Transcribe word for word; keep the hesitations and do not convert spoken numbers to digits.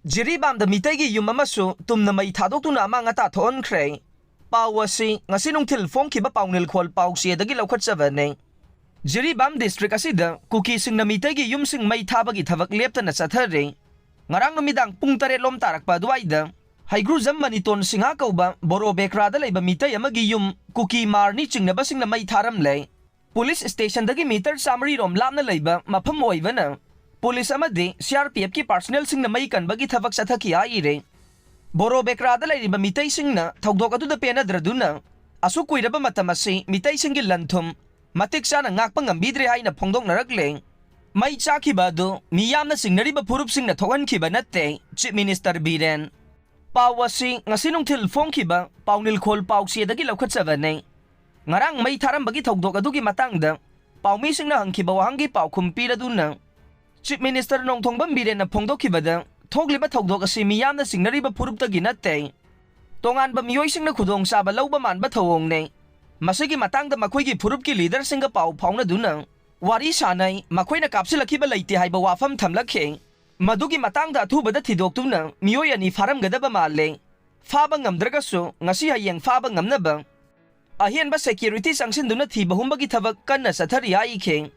ꯖꯤꯔꯤꯕꯥꯝꯗ ꯃꯤꯇꯩꯒꯤ ꯌꯨꯝ ꯑꯃꯁꯨ ꯇꯨꯝꯅ ꯃꯩ ꯊꯥꯗꯣꯛꯇꯨꯅ ꯑꯃꯥꯡ ꯑꯇꯥ ꯊꯣꯛꯍꯟꯈ꯭ꯔꯦ꯫ ꯄꯥꯎ ꯑꯁꯤ ꯉꯁꯤ ꯅꯨꯡꯊꯤꯜ ꯐꯣꯡꯈꯤꯕ ꯄꯥꯎꯅꯤꯜꯈꯣꯜ ꯄꯥꯎꯆꯦꯗꯒꯤ ꯂꯧꯈꯠꯆꯕꯅꯤ꯫ ꯖꯤꯔꯤꯕꯥꯝ ꯗꯤꯁꯇ꯭ꯔꯤꯛ ꯑꯁꯤꯗ ꯀꯨꯀꯤꯁꯤꯡꯅ ꯃꯤꯇꯩꯒꯤ ꯌꯨꯝꯁꯤꯡ ꯃꯩ ꯊꯥꯕꯒꯤ ꯊꯕꯛ ꯂꯦꯞꯇꯅ ꯆꯠꯊꯔꯤ꯫ ꯉꯔꯥꯡ ꯅꯨꯃꯤꯗꯥꯡ ꯄꯨꯡ ꯇꯔꯦꯠ ꯂꯣꯝ ꯇꯥꯔꯛꯄ ꯑꯗꯨꯋꯥꯏꯗ ꯍꯩꯒ꯭ꯔꯨꯖꯝ ꯃꯅꯤꯇꯣꯟ ꯁꯤꯡꯍꯥ ꯀꯧꯕ ꯕꯣꯔꯣ ꯕꯦꯀ꯭ꯔꯥꯗ ꯂꯩꯕ ꯃꯤꯇꯩ ꯑꯃꯒꯤ ꯌꯨꯝ ꯀꯨꯀꯤ ꯃꯥꯔꯅꯤ ꯆꯤꯡꯅꯕꯁꯤꯡꯅ ꯃꯩ ꯊꯥꯔꯝꯂꯦ꯫ ꯄꯨꯂꯤꯁ ꯁ꯭ꯇꯦꯁꯟꯗꯒꯤ ꯃꯤꯇꯔ ꯆꯥꯃꯔꯤ ꯔꯣꯝ ꯂꯥꯞꯅ ꯂꯩꯕ ꯃꯐꯝ ꯑꯣꯏꯕꯅ ꯄꯨꯂꯤꯁ ꯑꯃꯗꯤ ꯁꯤ ꯑꯥꯔ ꯄꯤ ꯑꯦꯐꯀꯤ ꯄꯥꯔꯁꯅꯦꯜꯁꯤꯡꯅ ꯃꯩ ꯀꯟꯕꯒꯤ ꯊꯕꯛ ꯆꯠꯊꯈꯤ ꯍꯥꯏꯔꯦ꯫ ꯕꯣꯔꯣ ꯕꯦꯀ꯭ꯔꯥꯗ ꯂꯩꯔꯤꯕ ꯃꯤꯇꯩꯁꯤꯡꯅ ꯊꯧꯗꯣꯛ ꯑꯗꯨꯗ ꯄꯦꯟꯅꯗ꯭ꯔꯗꯨꯅ ꯑꯁꯨꯛ ꯀꯨꯏꯔꯕ ꯃꯇꯝ ꯑꯁꯤ ꯃꯤꯇꯩꯁꯤꯡꯒꯤ ꯂꯟ ꯊꯨꯝ ꯃꯇꯤꯛ ꯆꯥꯅ ꯉꯥꯛꯄ ꯉꯝꯕꯤꯗ꯭ꯔꯦ ꯍꯥꯏꯅ ꯐꯣꯡꯗꯣꯛꯅꯔꯛꯂꯦ꯫ ꯃꯩ ꯆꯥꯛꯈꯤꯕ ꯑꯗꯨ ꯃꯤꯌꯥꯝꯅ ꯆꯤꯡꯅꯔꯤꯕ ꯐꯨꯔꯨꯞꯁꯤꯡꯅ ꯊꯣꯛꯍꯟꯈꯤꯕ ꯅꯠꯇꯦ, ꯆꯤꯐ ꯃꯤꯅꯤꯁꯇꯔ ꯕꯤꯔꯦꯟ꯫ ꯄꯥꯎ ꯑꯁꯤ ꯉꯁꯤ ꯅꯨꯡꯊꯤꯜ ꯐꯣꯡꯈꯤꯕ ꯄꯥꯎꯅꯤꯜꯈꯣꯜ ꯄꯥꯎꯆꯦꯗꯒꯤ ꯂꯧꯈꯠꯆꯕꯅꯤ꯫ ꯉꯔꯥꯡ ꯃꯩ ꯊꯥꯔꯝꯕꯒꯤ ꯊꯧꯗꯣꯛ ꯑꯗꯨꯒꯤ ꯃꯇꯥꯡꯗ ꯄꯥꯎꯃꯤꯁꯤꯡꯅ ꯍꯪꯈꯤꯕ ꯋꯥꯍꯪꯒꯤ ꯄꯥꯎꯈꯨꯝ ꯄꯤꯔꯗꯨꯅ ꯆꯤꯐ ꯃꯤꯅꯤꯁꯇꯔ ꯅꯣꯡꯊꯣꯡꯕꯝ ꯕꯤꯔꯦꯟꯅ ꯐꯣꯡꯗꯣꯛꯈꯤꯕꯗ, ꯊꯣꯛꯂꯤꯕ ꯊꯧꯗꯣꯛ ꯑꯁꯤ ꯃꯤꯌꯥꯝꯅ ꯆꯤꯡꯅꯔꯤꯕ ꯐꯨꯔꯨꯞꯇꯒꯤ ꯅꯠꯇꯦ, ꯇꯣꯉꯥꯟꯕ ꯃꯤꯑꯣꯏꯁꯤꯡꯅ ꯈꯨꯗꯣꯡꯆꯥꯕ ꯂꯧꯕ ꯃꯥꯟꯕ ꯊꯧꯑꯣꯡꯅꯤ꯫ ꯃꯁꯤꯒꯤ ꯃꯇꯥꯡꯗ ꯃꯈꯣꯏꯒꯤ ꯐꯨꯔꯨꯞꯀꯤ ꯂꯤꯗꯔꯁꯤꯡꯒ ꯄꯥꯎ ꯐꯥꯎꯅꯗꯨꯅ ꯋꯥꯔꯤ ꯁꯥꯅꯩ, ꯃꯈꯣꯏꯅ ꯀꯥꯞꯁꯤꯜꯂꯛꯈꯤꯕ ꯂꯩꯇꯦ ꯍꯥꯏꯕ ꯋꯥꯐꯝ ꯊꯝꯂꯛꯈꯤ꯫ ꯃꯗꯨꯒꯤ ꯃꯇꯥꯡꯗ ꯑꯊꯨꯕꯗ ꯊꯤꯗꯣꯛꯇꯨꯅ ꯃꯤꯑꯣꯏ ꯑꯅꯤ ꯐꯥꯔꯝꯒꯗꯕ ꯃꯥꯜꯂꯦ꯫ ꯐꯥꯕ ꯉꯝꯗ꯭ꯔꯒꯁꯨ ꯉꯁꯤ ꯍꯌꯦꯡ ꯐꯥꯕ ꯉꯝꯅꯕ ꯑꯍꯦꯟꯕ ꯁꯦꯀ꯭ꯌꯨꯔꯤꯇꯤ ꯆꯪꯁꯤꯟꯗꯨꯅ ꯊꯤꯕ ꯍꯨꯝꯕꯒꯤ ꯊꯕꯛ ꯀꯟꯅ ꯆꯠꯊꯔꯤ ꯍꯥꯏꯈꯤ꯫